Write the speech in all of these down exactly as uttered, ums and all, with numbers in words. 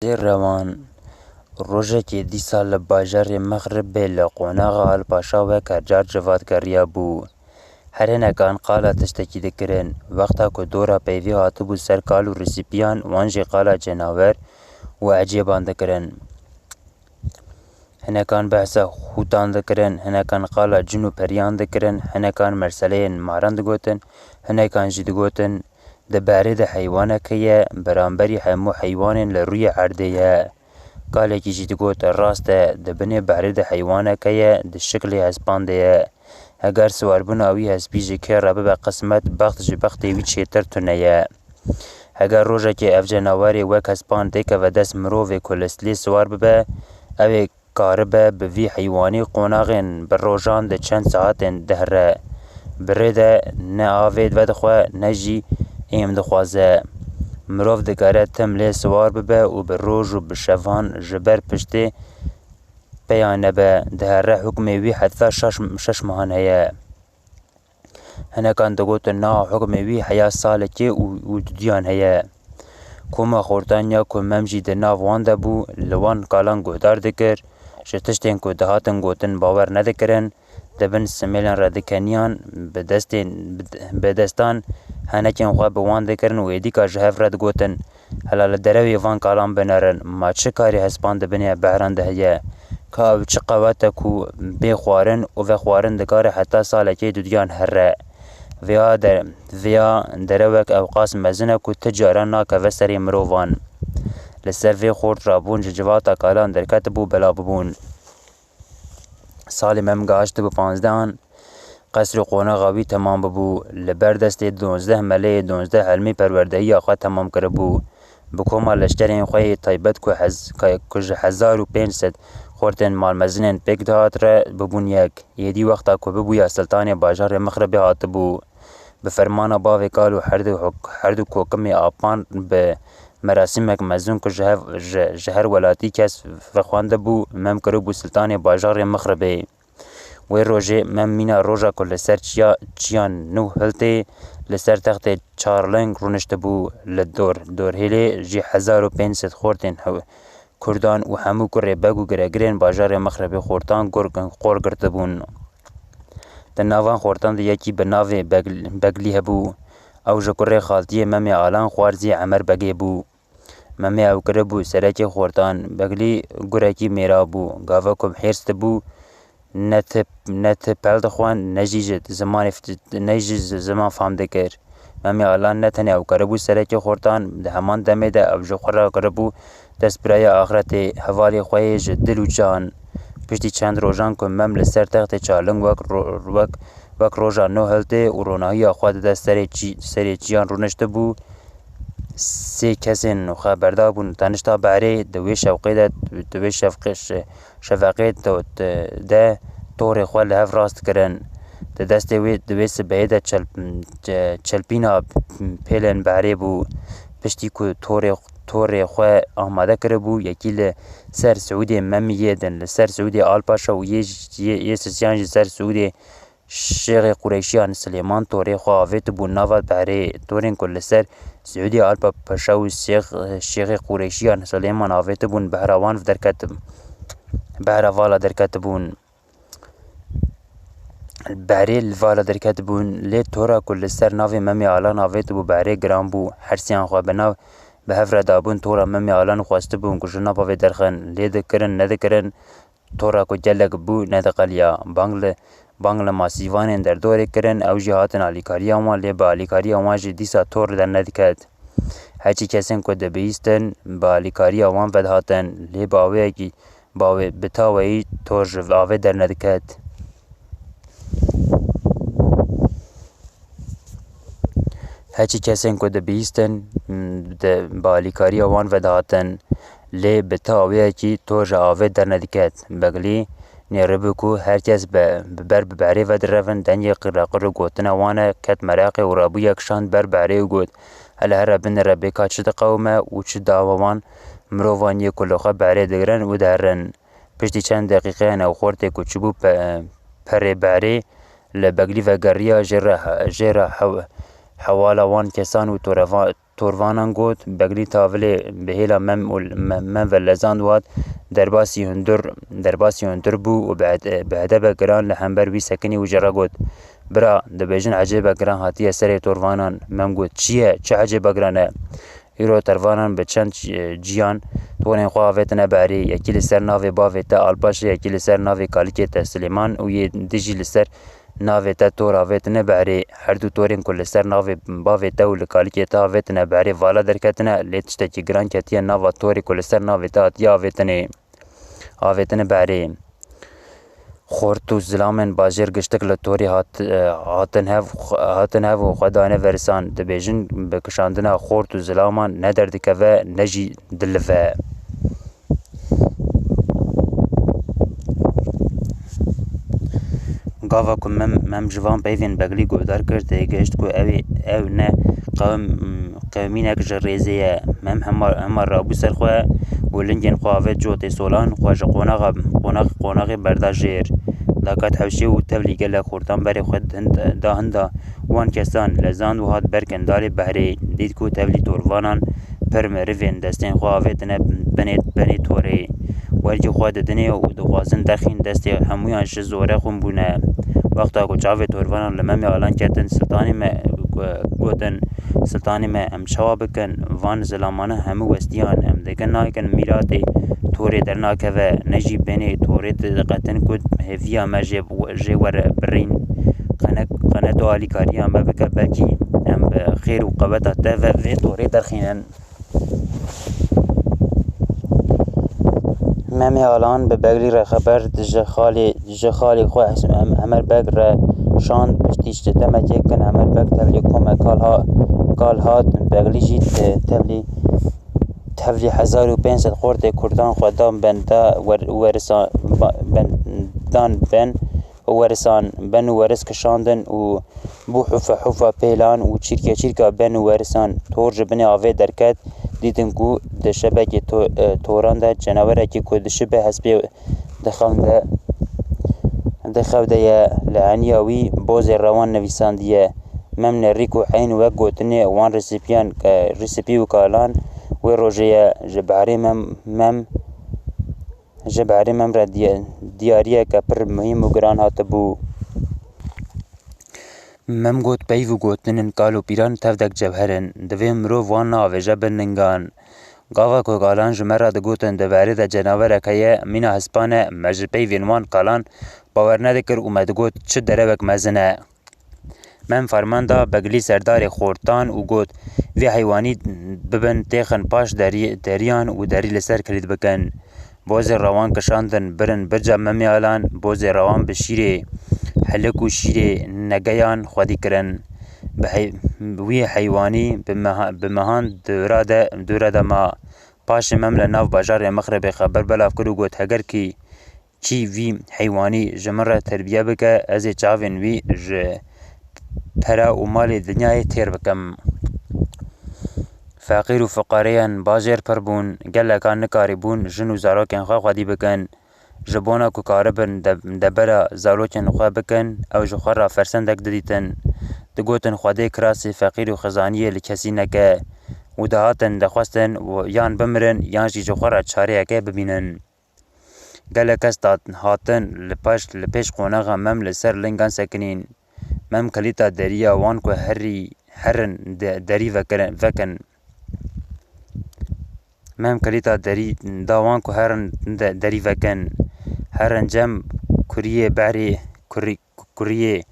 Rêzê rewan, rojekê dîsa li bajarê Mexribê li qonaxa Alpaşa weke car civat geriyabû. Her hinekan qala tiştekî dikirin. Wexta ku dora peyvê hatibû ser kal û risîpiyan, wan jî qala cenawer û ecêban dikirin. Hinekan behsa xûtan dikirin, hinekan qala cin û periyan dikirin, hinekan merseleyên maran digotin, hinekan jî digotin, di berê de heywanek heye, beramberî hemû heywanên li rûyê erdê ye. Kalekî jî digot, rast e, di binê berê de heywanek heye, di şiklê hespan de ye. Heger siwarbûna wî hespî ji kê re bibe qismet, bext ji bextê wî çêtir tune ye. Heger rojekê ev cenawerê wek hespan têkeve dest mirovê ku li lê siwar bibe, ew ê karibe bi vî heywanî qonaxên bi rojan di çend saetên dihre. Bi rê de ne avê vedixwe ne jî êm dixwaze. Mirov dikare tim lê siwar bibe û bi roj û bi şevan ji ber piştê peya nebe. Di here hukmê wî heta şeş, şeş mehan heye. Hinekan digotin, na, hukmê wî heya salekê û, û dudiyan heye. Koma xortan ya ku Mem jî di nav wan de bû, li wan kalan guhdar dikir, ji tiştên ku dihatin gotin bawer nedikirin, di bin simêlan re dikeniyan, bi destên, bi, bi destan henekên xwe bi wan dikirin û êdîka ji hev re digotin, hela li derewê van kalan binerin, ma çi karî hespan di binê behran de heye? Ka ew çi qewet e ku bê xwarin û vexwarin dikare heta salekê dudiyan here? Vêya de, vêya derewek ewqas mezin e ku ti caran nakeve serê mirovan. Li ser vê xort rabûn ji civata kalan derketibû bela bibûn. Salê Mem gehiştibû panzdehan, qesr û qonaxa wî temam bibû. Li ber destê duwazdeh meleyê duwazdeh helmî perwerdehiya xwe temam kiribû. Bi koma leşkerên xwe yê taybet ku hez-, ku ji hezar û pênc sed xortên malmezinên pêk dihat re bibûn yek. Êdî wexta ku bibûya siltanê bajarê Mixribê hatibû. Bi fermana bavê kal û herdu huk-, herdu kokimê apan bi merasîmek mezin ku ji hev-, ji, ji her welatî kes vexwendibû, Mem kiribû siltanê bajarê Mixribê. Wê rojê Mem mîna roja ku li ser çiya, çiyan nû hiltê, li ser textê çarleng rûniştibû, li dor, dorhêlê jî hezar û pênc sed xortên hew-, Kurdan û hemû kurê beg û giregirên bajarê Mixribê xortan gor-, qor girtibûn. Di nav van xortan de yekî bi navê Begl-, Beglî hebû. Ew ji kurê xaltiyê Memê Alan xwarzî Emer Begê bû. Memê ew kiribû serekê xortan. Beglî gurekî mêra bû. Gava ku bi hêrs dibû, ne ti, ne ti pel dixwend, ne jî ji zimanê f-, ne jî ji ziman fam dikir. Memê Alan ne tenê ew kiribû serekê xortan, di heman demê de ew ji xwe re kiribû destbiraya axretê, hevalê xwe yê ji dil û can. Piştî çend rojan ku Mem li ser textê çarling wek ro-, wek, wek roja nû hiltê û ronahiya xwe dide serê çî-, serê çiyan rûniştibû, sê kesên xwe berdabûn tenişta berê, di wê şewqê de, di wê şewqê şe-, şeveqê to-, te-, de torê xwe li hev rast kirin. Di destê wê, di wê sibehê de çel-, çe-, çelpîna pêlên berê bû. Piştî ku torê, torê xwe amade kiribû, yekî li ser Siûdê Memiyê din, li ser Siûdê Alpaşa û yê, yê, yê sisiyan jî ser Siûdê Şêxê Qureyşiyan Silêman torê xwe avêtibû nava berê. Torên ku li ser Siûdê Alpa Paşa û Şêx-, Şêxê Qureyşiyan Silêman avêtibûn, behra wan derket-, behra vala derketibûn. Berê li vala derketibûn, lê tora ku li ser navê Memê Alan avêtibû, berê giran bû. Hersiyan xwe bi nav, bi hev re dabûn, tora Memê Alan xwestibûn ku ji nava vê derxin, lê dikirin, nedikirin, Tora ku gelek bû nediqeliya. Bang li, bang li masîvanên derdorê kirin, ew jî hatin alîkariya wan, lê bi alîkariya wan jî dîsa tor dernediket. Heçî kesên ku dibihîstin, bi alîkariya wan vedihatin, lê bi awêyekî, bi awê, bi taweyî tor ji avê dernediket. Heçî kesên ku dibihîstin, m, di, bi alîkariya wan vedihatin, lê bi tawiyekî tor ji avê dernediket. Beglî nêribû ku her kes be, bi ber bi berê vedirevin, dengê qirreqir û gotina wan e, ket meraqê û rabûyek şand ber berê û got, hele here binire bê ka çi diqewime û çi dawa wan mirovan yê ku li xwe berê digirin û diherin. Piştî çend deqîqeyan ew xortê ku çûbû pe-, perê berê, li Beglî vegeriya, jê re he-, jê re hew-, hewala wan kesan û toreva-, Torvanan got, Beglî Tavilê bi hêla Mem û Me-, Mem ve lezand û hat, derbasî hundir, derbasî hundir bû û bi ed-, bi edebe giran li hember wî sekinî û jê re got, Bira, dibêjin ecêbe giran hatiye serê Torvanan. Mem got, Çi ye? Çi ecêbe giran e? Îro Torvanan bi çend ci-, ciyan torên xwe avêtine berê. Yekî li ser navê bavê te Alpaşê, yekî li ser navê kalikê te Silêman û yê din jî li ser navê te tor avêtine berê. Her du torên ku li ser navê bavê te û li kalikê te avêtine berê vala derketine, lê tiştekî giran ketiye nava torê ku li ser navê te hatiye avêtinê, avêtine berê. Xort û zilamên bajêr giştik li torê hat-, hatin hev, hatin hev û xwe dane verisan. Dibêjin, bi kişandina xort û zilaman ne derdikeve, ne jî dilive. Gava ku Mem, Mem ji van peyvên Beglî guhdar kir, têgihişt ku ew ê, ew ne qewim, qewimînek ji rêzê ye. Mem hema, hema rabû ser xwe û lingên xwe avêt cotê solan, xwe ji qonaxa, qonax, qonaxê berda jêr. Dakat hewşê û tevlî gelek xortan berê xwe da hinda, da hinda wan kesan lezand û hat ber kendalê behrê. Dît ku tevlî torvanan pir merivên destên xwe avêtine benê, benê torê. Wercî xwe didinê û dixwazin derxîn destê hemûyan ji zore xwin bûne. Wexta ku çavê torvanan li Memê Alan ketin, Siltanê me, gotin, Siltanê me, em çawa bikin? Van zilamane hemû westiyan, em dikin nakin mîratê torê dernakeve, ne jî benê torê diqetin ku hêviya me jê, jê were birîn. Qene, qene tu alîkariya me bike, belkî em bi xêr û qeweta te ve vê torê derxînin. Memê Alan bi Beglî re xeber ji xalê, ji xalê xwe Em-, Emer Beg re şand. Piştî ji demekê kin Emer Beg tevlî kome kal ha-, kal hat. Beglî jî te-, tevlî, tevlî hezar û pênc sed xortê kurdan xwe dan benda wer-, werisa-, ba-, ben-, dan ben û werisan, ben û weris kişandin û bû hufa hufa pêlan û çîrke çîrka ben û werisan. Tor ji binê avê derket, dîtin ku di şebekê to-, e, toran de cenawerekî ku dişibe hespê dixewde, dixewde ye. Li eniya wî bozê rewan nivîsandiye. Mem nerî ku eyn wek gotinê wan resipiyan, e, resipî û kalan wê rojê ye. Ji behrê Mem, Mem, ji behrê Mem re diye-, diyariyeke pir muhîm û giran hatibû. Mem got, Peyv û gotinên kal û pîran tevdek cewher in. Divê mirov wan neavêje bin ningan. Gava ku kalan ji me re digotin, di berê de cenawerek heye, mîna hespan e, me ji peyvên wan kalan bawer nedikir û me digot, Çi derewek mezin e. Mem ferman da Beglî serdarê xortan û got, Vê heywanî bibin têxin paş derî-, deriyan û derî li ser kilît bikin. Bozê rewan kişandin birin birca Memê Alan, bozê rewan bi şîrê helik û şîrê negeyan xwedî kirin. Bi hey-, wî heywanî bi meha-, bi mehan dora de, dora de ma. Paşê Mem li nav bajarê Mixribê xeber belav kir û got, Heger kî çî vî heywanî ji min re terbiye bike, ez ê çavên wî ji pere û malê dinyayê têr bikim. Feqîr û fiqareyan bajêr pir bûn, geleka nikarîbûn jin û zarokên xwe xwedî bikin. Ji bona ku karibin de-, debera zarokên xwe bikin, ew ji xwe re fersendek didîtin. Digotin, Xwedê kirasê feqîr û xizaniyê li kesî neke û dihatin dixwestin yan bimirin yan jî ji xwe re çareyeke bibînin. Gelek kes tat-, hatin li paş, li pêş qonaxa Mem li ser lingan sekinîn. Mem kilîta deriya wan ku herî, herin de-, derî vekirin, vekin. Mem kilîta derî da wan ku herin de-, derî vekin. Herin cem kuriyê berê, kurî-, kuriyê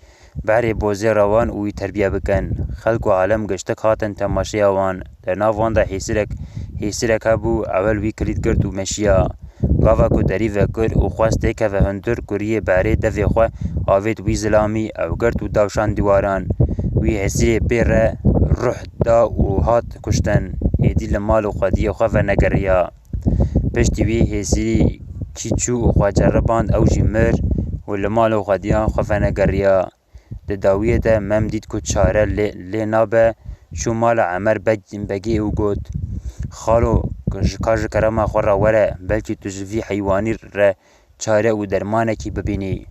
berê bozê re wan û wî terbiye bikin. Xelk û alem giştik hatin temaşeya wan. Di nav wan de hêsirek, hêsirek hebû, ewil wî kilît girt û meşiya. Gava ku derî vekir û xwest têkeve hundir, kuriyê berê devê xwe avêt wî zilamî, ew girt û dawşan dîwaran. Wî hêsirê pê re ruh da û hat kuştin. Êdî li mal û xwediyê xwe venegeriya. Piştî wî hêsirî kî çû û xwe ceriband, ew jî mir û li mal û xwediyan xwe venegeriya. Di dawiyê de Mem dît ku çare lê, lê nabe, çû mala Emer Beg, Begê û got, Xalo, ji ka ji kerema xwe re were, belkî tu ji vî heywanî re çare û dermanekî bibînî.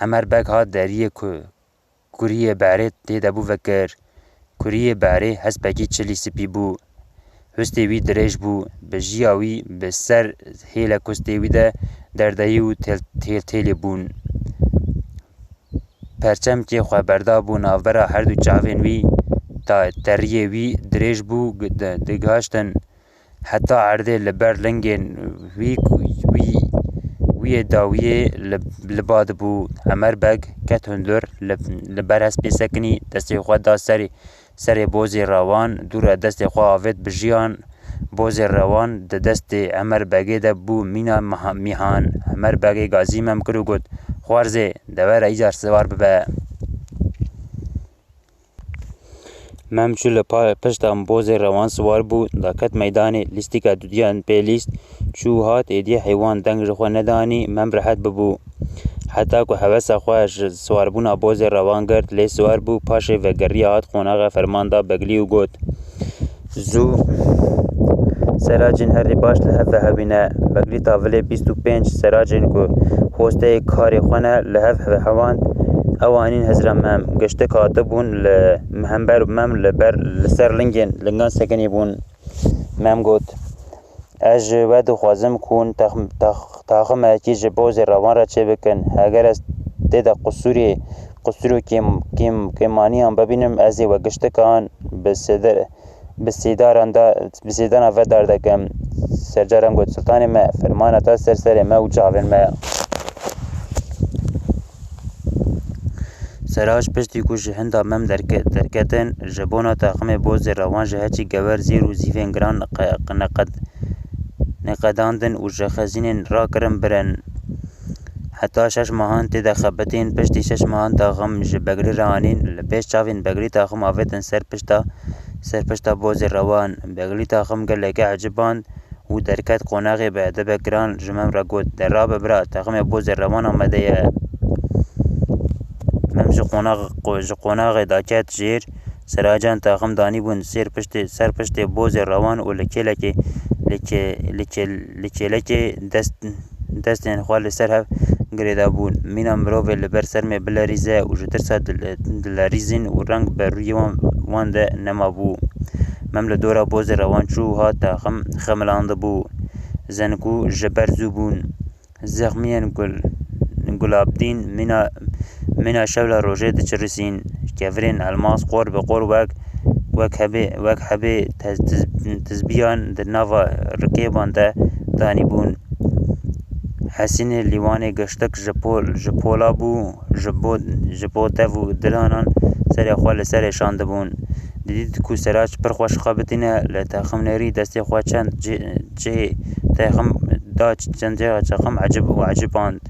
Emer Beg hat deriyê ku kuriyê berê tê de bû vekir. Kuriyê berê hespekî çilî spî bû. Hustê wî dirêj bû. Bi jiya wî bi ser hêle kustê wî de derdeyî û têl-, têl-, têlê bûn. Perçemkê xwe berda bû navbera her du çavên wî, ta teriyê wî dirêj bû, di-, digihaştin heta erdê li ber lingên wî, wî, wî yê dawiyê li, li ba dibû. Emer Beg ket hundir, li, li ber hespê sekinî, destê xwe da serê, serê Bozê Rewan, dû re destê xwe avêt bi jiyan. Bozê Rewan di destê Emer Begê de bû mîna miha-, mîhan. Emer Begê gazî Mem kir û got, "Xwarzê, de were îcar siwar bibe." Mem çû li pa-, pişta Bozê Rewan siwar bû, da ket meydanê, lîstîka dudiyan pê lîst çû hat, êdî heywan deng ji xwe nedanî, Mem rehet bibû. Heta ku hewesa xwe ji siwarbûna Bozê Rewan girt, lê siwar bû, paşê vegeriya hat qonaxa ferman da Beglî û got, "Zû seracên herî baş li hev vehewîne." Beglî tavilê bîst û pênc seracên ku hosteyê karê xwe ne li hev vehewand, ew anîn hizra Mem. Giştik hatibûn li hember Mem li ber, li ser lingên, lingan sekinî bûn. Mem got, "Ez ji we dixwazim ku hûn tex-, tex-, taximekî ji Bozê Rewan re çêbikin. Heger ez tê de qusûrê, qusûr û kêm-, kêm-, kêmaniyan bibînim, ez ê we giştikan bi sêde-, bi sêdaran da, bi sêdana ve dar dekim." Sercaran got, "Siltanê me, fermana te ser serê me û çavên me." Serac piştî ku ji hinda Mem derke-, derketin, ji bona taximê Bozê Rewan ji heçî gewer zêr û zîvên giran qe-, qe-, neqed-, neqedandin û ji xezînên rakirin birin. Heta şeş mehan tê de xebitîn, piştî şeş mehan taxim ji Beglî re anîn, li pêş çavên Beglî taxim avêtin ser pişta, ser pişta Bozê Rewan. Beglî taxim gelekî eciband û derket qonaxê bi edebek giran ji Mem re got, "De rabe bira, teximê Bozê Rewan amade ye." Mem ji qonax-, qo-, ji qonaxê daket jêr, seracan texim danîbûn ser piştê, ser piştê Bozê Rewan û li kêlekê, li kê-, li kê-, li kêlekê dest, destên xwe li ser hev girêdabûn. Mîna mirovê li ber sermê bilerîze û ji tirsa dil-, dilerîzin û reng ber rûyê wan, wan de nemabû. Mem li dora Bozê Rewan çû hat texim xemilandibû. Zenkû ji ber zû bûn. Zexmiyên gul-, gulabdîn mîna, mîna şewla rojê diçirisîn. Kevirên elmas qor bi qor wek, wek hebê, wek hebê te-, tiz-, tizbiyan di nava rikêban de danîbûn. Hesînê lîwanê giştik ji pol, ji pola bû, ji bo, ji bo dev û dilanan serê xwe li serê şandibûn. Didît ku Serac pir xweş xebitîne, li teximnêrî destê xwe çend cih-, cihê texim da, çend cihê texim ecib û eciband.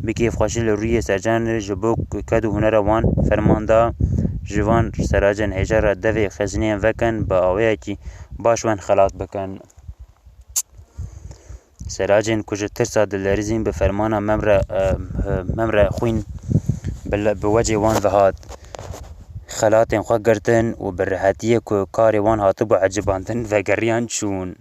Bi kêfxweşî li rûyê sercanê ji bo ked û hunera wan ferman da, ji van seracên hêja re devê xezîneyên vekin, bi awayekî baş wan xelat bikin. Seracên ku ji tirsa dilerîzîn bi fermana Mem re, e, Mem re xwîn bi le-, bi wecê wan ve hat. Xelatên xwe girtin û bi rehetiyê ku karê wan hatibû ecibandin vegeriyan çûn.